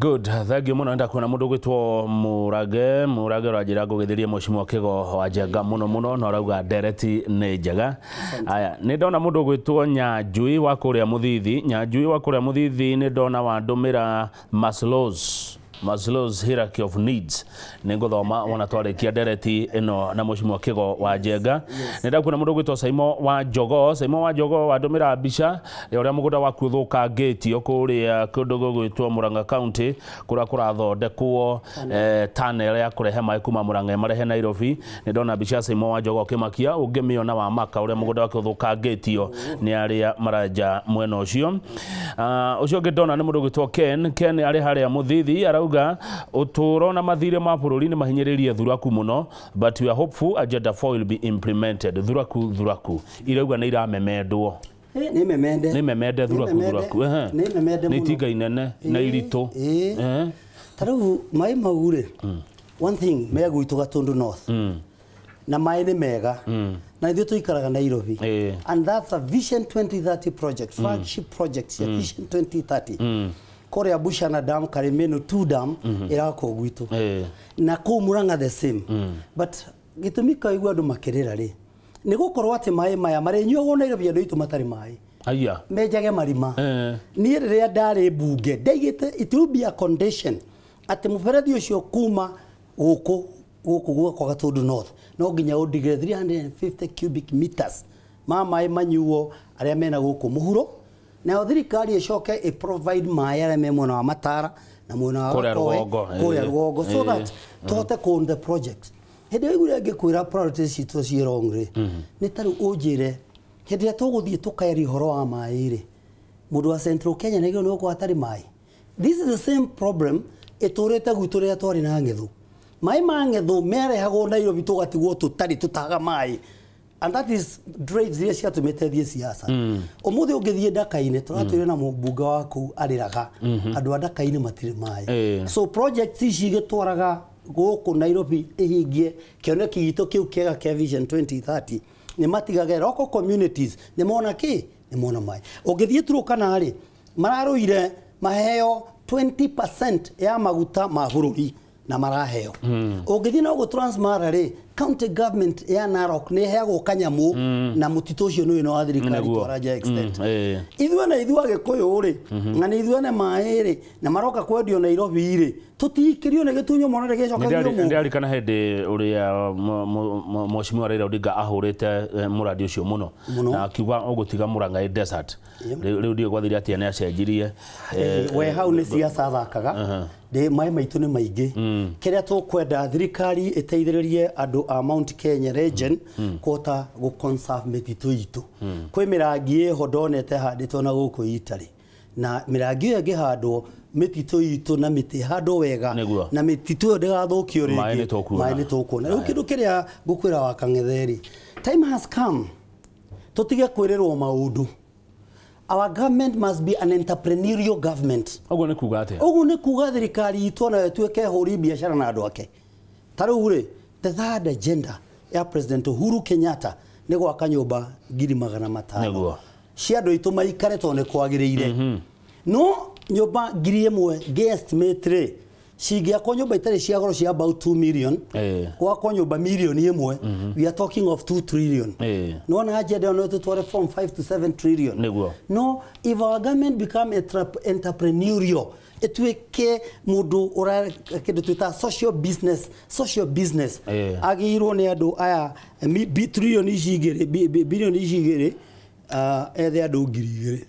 Good, thank you muno. Ndakuona mundu gwitwo Murage. Murage uranjira ngũgĩthĩrie Mheshimiwa Kĩgo wa Njenga mũno mũno, na ũrauga ndereti nĩ njega. Aya, nĩ ndona mũndũ gwĩtwo Nyanjui wa kũrĩa Mũthithi. Nyanjui wa kũrĩa Mũthithi, nĩ ndona wandũmĩra Maslow's hierarchy of needs. Nĩ ngũthoma wona twarĩkia ndereti ĩno na Mheshimiwa Kĩgo wa Njenga. Nĩ ndakuona mũndũ gwĩtwo Saimo wa Njogo. Saimo wa Njogo wandũmĩra mbica ya ũrĩa mũgũnda waku ũthũkangĩtio kũrĩa kũndũ gũgwĩtwo Murang'a County, kũrĩa kũrathondekwo tunnel ya kũrehe maĩ kuma Murang'a marehe Nairobi. Nĩ ndona mbica ya Saimo wa Njogo ũkĩmakia, ũngĩmĩona wa maka ũrĩa mũgũnda wake ũthũkangĩtio nĩ arĩa marenja mwena ũcio. Ũcio ũngĩ ndona nĩ mũndũ ũgwĩtwo Ken. Ken arĩ harĩa Mũthithi, arauga ũtũũro na mathirĩ ma bũrũri nĩ mahinyĩrĩrie thuraku mũno, but we are hopeful agenda 4 will be implemented. Thuraku, thuraku irauga nĩ iramemendwo. Nĩ memende. Nĩ memende thuraku. Nĩ memende. Thuraku, ehe. Nĩ memende nĩ mũno. itinga inene na iritũ. Ta rĩu maĩ mau rĩ, one thing me gwitũ Gatundu North na maĩ nĩ mega na ithuĩ tũikaraga Nairobi, and that's a Vision 2030 project, flagship project ya Vision 2030. Kũrĩa Bushana Dam, Karimeno 2 Dam ĩrakwo gwitũ na kũu Murang'a the same. But gĩtũmi kaigua andũ makĩrĩra rĩ, nĩ gũkorwo atĩ maĩ maya marĩnyuagwo Nairobi andũ aitũ matarĩ maĩ, Aya. menjage marima. Niĩ rĩrĩa ndarĩ mbunge ndaigĩte it will be a condition atĩ mũberethi ũcio kuma gũkũ gũkũ gwakwa Gatundu North no nginya ũndigĩre 350 cubic meters ma maĩ manyuo arĩa mena gũkũ mũhuro, nayo thirikari ĩcoke ĩ provide maĩ arĩa me mwena wa Matara na mwena wa Kũrĩa Gakoe, rũgongo, kũrĩa rũgongo, so that tũhote kũ own the project. Hĩndĩ ĩyo iguire ngĩkwĩra priorities citũ ciĩ wrong rĩ, nĩ ta rĩu ũnjĩre hĩndĩ ĩrĩa tũgũthiĩ tũkaeria ũhoro wa maĩ rĩ, mũndũ wa Central Kenya nĩguo nĩ gũkorwo atarĩ maĩ. This is the same problem ĩtũrĩte gwitũ rĩrĩa twarĩ na ng'ethũ. Maĩ ma ng'ethũ merehagwo Nairobi, tũgatigwo tũtarĩ tũtaga maĩ, and that is drives iria ciatũmĩte thiĩ siasa. Ũmũthĩ ũngĩthiĩ Ndaka-inĩ, tũratwĩre na mũmbunge wa kũu arĩraga andũ a Ndaka-inĩ matirĩ maĩ. So projects ici igĩtwaraga gũkũ Nairobi ĩhingie kĩoneki gitũ kĩu kĩega kĩa Vision 2030, nĩ matigage local communities nĩ mona kĩ, nĩ mona maĩ. Ũngĩthiĩ Turkana rĩ, mararũire maheo 20% ya maguta ma bũrũri na maraheo. Ũngĩthiĩ na gũkũ Transmara rĩ, county government ya Narok nĩ ĩheagwo kanyamũ na mũtitũ ũcio nĩ wĩna wa thirikari twaraja extent. Ithuĩ na ithuĩ Agĩkũyũ rĩ, na nĩ ithuĩ ene maĩ rĩ, na maroka kwendio Nairobi rĩ, tũtikĩrio nĩ gĩtunyo mwana rĩgĩcokagio mũndũ. Ndirarikana hĩndĩ ũrĩa Mheshimiwa Raila Odinga ahũrĩte mũradi ũcio mũno Mũno. na akiuga ũgũtiga Murang'a ĩ desert. Rĩu ndiũĩ gwathire atĩa, nĩ acenjirie. We hau nĩ siasa athakaga. Ndĩ maĩ maitũ nĩ maingĩ. Kĩrĩa tũkwenda, thirikari ĩteithĩrĩrie andũ a Mount Kenya region kũhota gũ conserve mĩtitũ itũ. Kwĩ mĩrangi ĩho ndonete handĩtwo na gũkũ Italy, na mĩrangi ĩyo ĩngĩhandwo mĩtitũ itũ na mĩtĩ ĩhandwo wega na mĩtitũ ĩyo ndĩgathũkio Maĩ rĩngĩ, nĩ tũkuona. Maĩ nĩ tũkuona. Rĩu kĩndũ kĩrĩa ngũkwĩra wa Kang'ethe-rĩ, time has come tũtige kwĩrĩrwo maũndũ. Our government must be an entrepreneurial government. Ũguo nĩ kuga atĩa? Ũguo nĩ kuga thirikari itũ onayo ĩtuĩke hũri biacara na andũ ake. Ta rĩu rĩ, the third agenda ya President Uhuru Kenyatta nĩ gwaka nyũmba 500,000 cia andũ aitũ maikare tondũ nĩ kwagĩrĩire. No nyũmba 1,000 ngĩ-estimate rĩ, cingĩakwo nyũmba itarĩ cia goro cia about 2 million, gwakwo nyũmba 1 million, we are talking of 2 trillion. Nĩwona agenda ĩyo no ĩtũtware from 5 to 7 trillion. No if our government become entrepreneurial, ĩtuĩke mũndũ ũra kĩndũ twĩta social business, social business agĩirwo nĩ andũ aya trillion ici igĩrĩ, bilioni ici igĩrĩ, ethe andũ 2,000,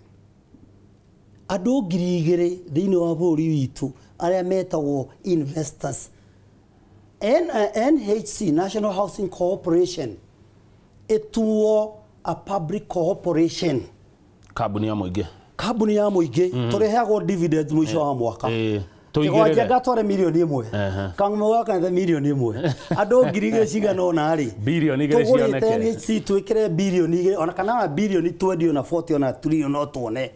andũ 2,000 thĩinĩ wa bũrũri witũ arĩa metagwo investors. NHC, National Housing Corporation, ĩtuo a public corporation. Kambuni ya mũingĩ. Kambuni ya mũingĩ, tũrĩheagwo dividends mũico wa mwaka. Tũigĩrĩre. Kĩgwanja ngatware 1 million, kang'ombe ga kanitha 1 million, andũ 2,000 cigana ũna rĩ, 2 billion tũgũrĩte cioneke. NHC twĩkĩre 2 billion ona kana ona 20 billion ona 40 ona trillion, no tuone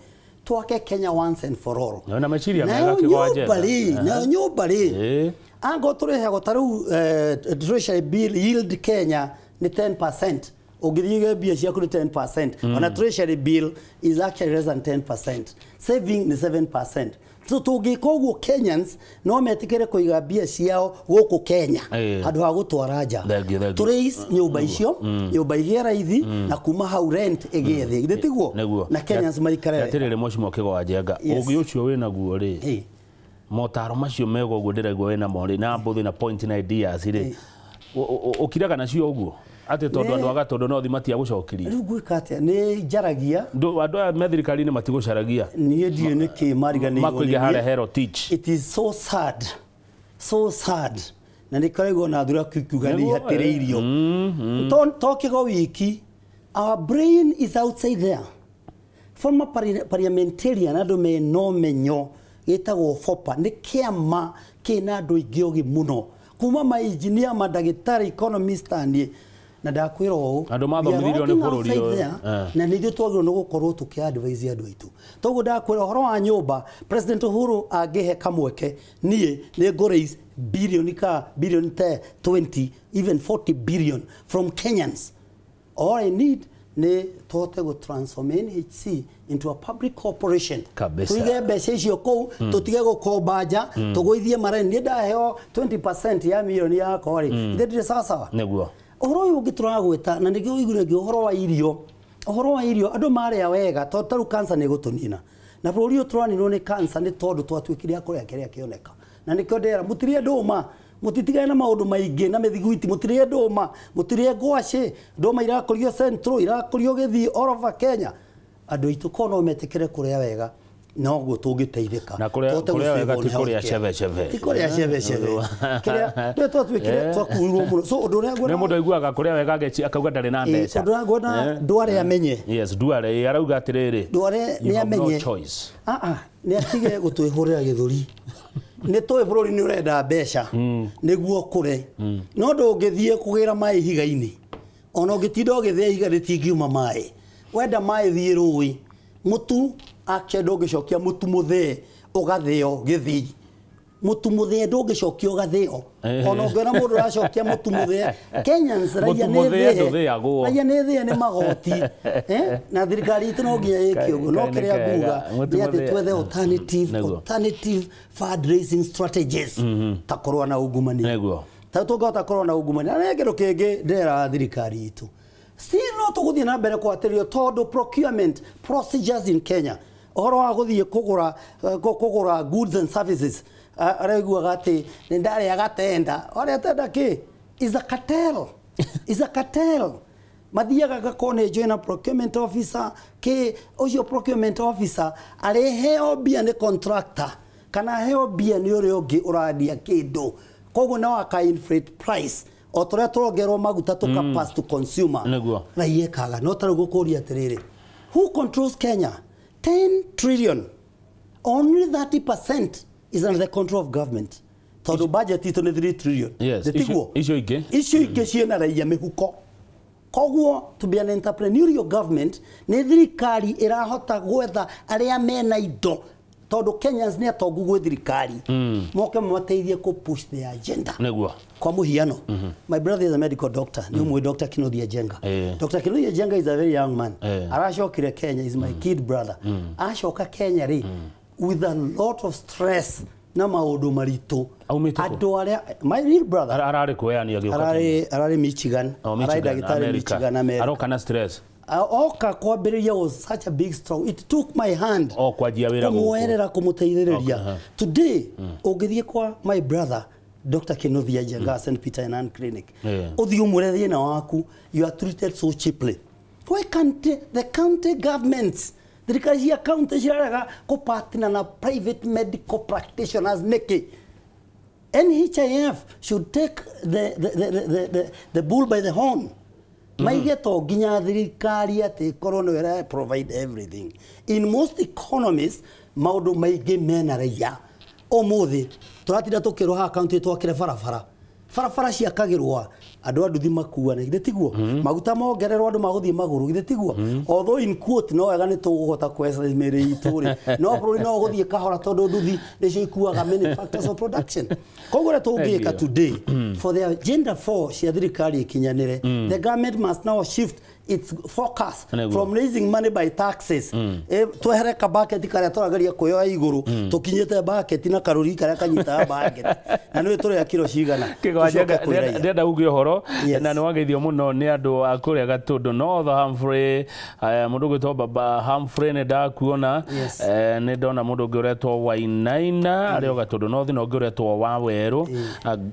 twake Kenya once and for all. Na meciria mega, Nayo Kĩgwanja. nyũmba rĩ, nayo nyũmba rĩ, ango tũrĩheagwo ta rĩu treasury bill yield Kenya nĩ 10%. Ũngĩthiĩ mbia ciaku nĩ 10%. Ona treasury bill is actually less than 10%. Saving nĩ 7%. So tũngĩka ũguo, Kenyans no metĩkĩre kũiga mbia ciao gũkũ Kenya handũ ha gũtwara nja. Thank you, thank you. Tũraise nyũmba icio, nyũmba igĩe raithi, na kuma hau rent ĩgĩe thĩ. Githĩ tiguo? Nĩguo. Na Kenyans maikare wega. Atĩrĩrĩ, Mheshimiwa Kĩgo wa Njenga, ũgĩ ũcio wĩnaguo rĩ, motaro macio mega ũguo ndĩraigua wĩnamo rĩ, na mbũthĩ na point na ideas rĩ, ũkiraga nacio ũguo atĩ tondũ andũ aga tondũ no thi matiagũcokirie? Rĩu ngwĩka atĩa? Nĩ njaragia. Andũ aya me thirikari-inĩ matigũcaragia. Niĩ ndiũĩ nĩkĩ mariganĩirwo makũige nĩ harĩa niĩ. hero teach. It is so sad, so sad, na nĩ koraigwo na thura kiuga nĩ Nĩguo, ihatĩrĩirio. To kĩgo wiki, our brain is outside there. Former parliamentarian, andũ mena ũmenyo, gĩtagwo FOPA, nĩ kĩama kĩna andũ aingĩ ogĩ mũno, kuma mainjinia, mandagĩtarĩ, economist, aniĩ na ndakwĩra ũũ, Andũ mathomithirio nĩ bũrũri ũyũ. Na nĩ ithuĩ twagĩrĩirwo nĩ gũkorwo tũkĩ advise andũ aitũ. Toguo ndakwĩra ũhoro wa nyũmba, President Uhuru angĩhe kamweke, niĩ nĩ ngũ raise billion ka billion te 20, even 40 billion from Kenyans. All I need nĩ tũhote gũ transform NHC into a public corporation. Kabisa. Tũige mbeca icio kũu, tũtige gũkomba nja, tũgũithie mareni. Niĩ ndaheo 20% ya milioni yakwa rĩ, ithe ndirĩ sawasawa. Nĩguo. Ũhoro ũyũ ũngĩ tũragwĩta na nĩkĩo ũiguire ngĩ ũhoro wa irio, ũhoro wa irio, andũ marĩa wega, tondũ tarĩu cancer nĩ ĩgũtũnina na bũrũri ũyũ tũraninwo nĩ cancer nĩ tondũ twatuĩkire a kũrĩa kĩrĩa kĩoneka. Na nĩkĩo ndera mũtirĩe ndũma, mũtitigane na maũndũ maingĩ na mĩthiguiti, mũtirĩe ndũma, mũtirĩe ngwacĩ. Ndũma irakũrio Central, irakũrio Gĩthii, all over Kenya. Andũ aitũ korwo no metĩkĩre kũrĩa wega, noguo tũngĩteithĩka. Na Tũhote kũrĩa wega gũ-save ti on kũrĩa healthcare. chebe chebe. Ti kũrĩa chebe chebe kĩrĩa nĩ twatuĩkire twakuirwo mũno. So ũndũ ũrĩa Nĩ nguona, mũndũ aiguaga kũrĩa wega akauga ndarĩ na mbeca. Ũndũ ũrĩa nguona, ndware amenye, Yes, Duale arauga atĩrĩrĩ, ndware you nĩ have no amenye. choice. Ah, ah, nĩ atige gũtwĩhũrĩra gĩthũri. Nĩ tũĩ bũrũri nĩ ũrenda mbeca nĩguo ũkũre, no ndũngĩthiĩ kũgĩra maĩ ihiga-inĩ. Ona ũngĩtinda ũgĩthĩa ihiga, rĩtingiuma maĩ. Wenda maĩ, thiĩ rũĩ. Mũtu actually ndũngĩcokia mũtu mũthĩe ũgathĩo gĩthii. Mũtu mũthĩe ndũngĩcokia ũgathĩo. Ona ũngĩona mũndũ ũracokia mũtu mũthĩe, Kenyans, raia Mũtu nĩ mũthĩe thĩe. ndũthĩagwo. Raia nĩ thĩe nĩ magoti. Eh? Na thirikari itũ no nginya ĩke ũguo. No Kaĩ nĩ kĩrĩa kega. nguga Mũtu nĩ atĩ mũthĩe. twethe alternative, alternative fundraising strategies, ta kũrũa na ungumania. Ta tũngĩhota kũrũa na ungumania, na nĩ kĩndũ kĩngĩ ndĩrera thirikari itũ, still no tũgũthiĩ na mbere kũhatĩrĩrio tondũ procurement procedures in Kenya, ũhoro wa gũthiĩ kũgũra kũgũra goods and services, araiguaga atĩ nĩ ndarĩa tenda, warĩa tenda kĩ? Is a cartel, is a cartel. Mathiaga gakorwo nĩ njũĩ na procurement officer kĩ, ũcio procurement officer arĩheo mbia nĩ contractor kana aheo mbia nĩ ũrĩa ũngĩ ũrandia kĩndũ, koguo no aka inflate price o tũrĩa tũrongerwo maguta tũka pass to consumer. Raia ĩkaga no tarĩu gũkũria atĩrĩrĩ, who controls Kenya? 10 trillion, only 30% is under the control of government, tondũ budget itũ nĩ 3 trillion. Nĩ tiguo? Icio ingĩ? Icio ingĩ ciĩna raia mĩhuko. Koguo to be an entrepreneurial government, nĩ thirikari ĩrahota gwetha arĩa mena indo, tondũ Kenyans nĩ atongu gwĩ thirikari, moke mamateithie kũ push their agenda. Kwa muhiano, my brother is a medical doctor, nĩ ũmũĩ Dr. Kinothia Njenga. Dr. Kinothia Njenga is a very young man. Aracokire Kenya, is my kid brother. Acoka Kenya rĩ, with a lot of stress na maũndũ maritũ. Aumĩte kũ? Andũ arĩa, my real brother. Ararĩ kũ yani agĩũka? Ararĩ Michigan. Oh, Ararĩ Michigan, ndagĩtarĩ America. Michigan, America. Aroka na stress. Oka kwambĩrĩria was such a big struggle. It took my hand O kwanjia wĩra gũkũ. kũmuoerera, kũmũteithĩrĩria. Today ũngĩthiĩ kwa my brother Dr. Kinothia Njenga, St. Peter and Ann Clinic, ũthiĩ ũmwĩre thĩna waku, you are treated so cheaply. Why can't the county governments, thirikari cia county cirarega kũpartner na private medical practitioners nĩkĩ? NHIF should take the bull by the horn. Maige to nginya thirikari atĩ ĩkorwo nĩyo ĩra provide everything. In most economies, maũndũ maingĩ mena raia. Ũmũthĩ tũratinda tũkĩrwo haha county twakĩre barabara. Barabara ciakagĩrwo andũ a nduthi makuane, githĩ tiguo? Maguta mongererwo andũ magũthiĩ magũrũ, githĩ tiguo? Although in quote no wega nĩ tũgũhota kweca mĩrĩ itũ rĩ, no bũrũri no ũgũthiĩ kahora tondũ nduthi nĩcio ikuaga many factors of production. Koguo ũrĩa tũngĩka today for the agenda 4 cia thirikari ikinyanĩre, the government must now shift its focus from raising money by taxes. Twehere kabaketi karĩa tũrageria kuoya igũrũ, tũkinyĩte baketi na karũri karĩa kanyitaga baketi na nĩwe tũrĩa kiro cigana. Ndĩrenda uge ũhoro na nĩ wageithio mũno nĩ andũ a kũrĩa Gatũndũ North. Humphrey, mũndũ ũgwĩtwo Baba Humphrey nĩ ndakuona, nĩ ndona mũndũ ũngĩ ũretwo Wainaina arĩ o Gatũndũ North, na ũngĩ ũretwo Wawerũ,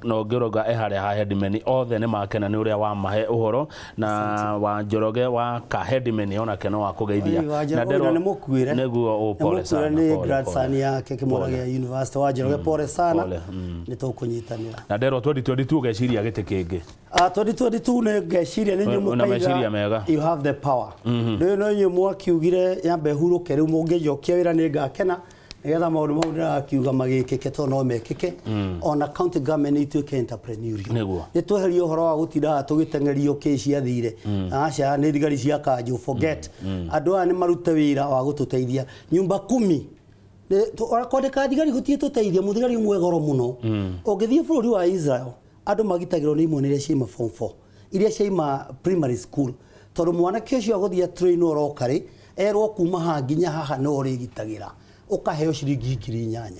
na ũngĩ ũrauga e harĩa ha Headman. Othe nĩ makena nĩ ũrĩa wamahe ũhoro na wa Njoroge wa Kahedimeni onake no akũgeithia. Na ndero nĩ mũkuire nĩguo pole sana, nĩ grandson yake kĩmwana gĩa university wa Njoroge, pole sana, nĩ tũkũnyitanĩra. Na ndero 2022 ũgeciria gĩtĩ kĩngĩ? 2022 nĩ ngeciria nĩ inyuĩ mũkaiga you have the power. Rĩu no inyuĩ mwakiugire yambe hurũke, rĩu mũngĩnjokia wĩra nĩ ngakena nĩgetha maũndũ mau ndĩrakiuga magĩkĩke tondũ no mekĩke. Ona county government ituĩke entrepreneurial, nĩ tweherie ũhoro wa gũtindaga tũgĩteng'erio kĩ ciathire, aca nĩ thigari cia kanjũ, forget. Andũ aya nĩ marute wĩra wa gũtũteithia. Nyumba kumi ona kwandĩka thigari gũtirĩ tũteithia, mũthigari ũmwe goro mũno. Ũngĩthiĩ bũrũri wa Israel andũ magitagĩrwo nĩ imwe iria ciaima form 4, iria ciaima primary school, tondũ mwanake ũcio agũthiĩ train oroka rĩ, erwo kuma haha nginya haha no ũrĩgitagĩra, ũkaheo ciringi 8,000.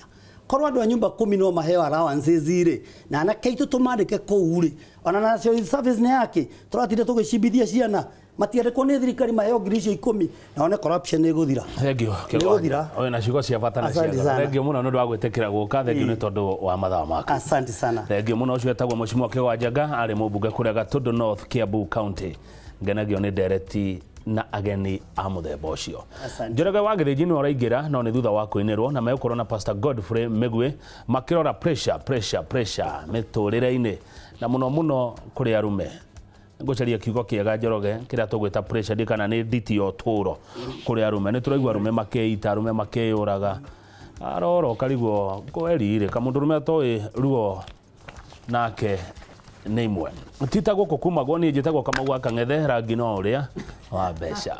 Korwo andũ a nyumba kumi no maheo allowances rĩ, na anake aitũ tũmandĩke kũu rĩ, ona national service nĩ yake tũratinda tũgĩcimbithia ciana matiandĩkwo nĩ thirikari maheo 10,000 na one corruption nĩ ĩgũthira. Thengiũ Nĩ ũyũ na ciugo cia bata na cia thengiũ mũno nĩ ũndũ wa gwĩtĩkĩra gũka, thengiũ nĩ tondũ wa mathaa maku. Asante sana. Thengiũ mũno. Ũcio etagwo Mheshimiwa Kĩgo wa Njenga, arĩ mũmbunge kũrĩa Gatũndũ North, Kiambu County. Ngenagio nĩ ndereti na ageni a mũthemba ũcio. Njoroge wa Gĩthĩnji nĩ ũraingĩra no nĩ thutha wa kũinĩrwo na megũkorwo na Pastor Godfrey Mĩgwi makĩrora pressure pressure pressure mĩtũrĩre-inĩ na mũno mũno kũrĩ arume. Ngũcaria kiugo kĩega Njoroge kĩrĩa tũgwĩta pressure ndi kana nĩ nditi ya ũtũũro kũrĩ arume. Nĩ tũraigua arume makĩita, arume makĩyũraga, aroro karigwo kweri rĩ kamũndũrũme atoĩ ruo nake nĩ imwe. Tita gũkũ kumagwo niĩ njĩtagwo Kamau wa Kang'ethe, rangi no ũrĩa wa mbeca.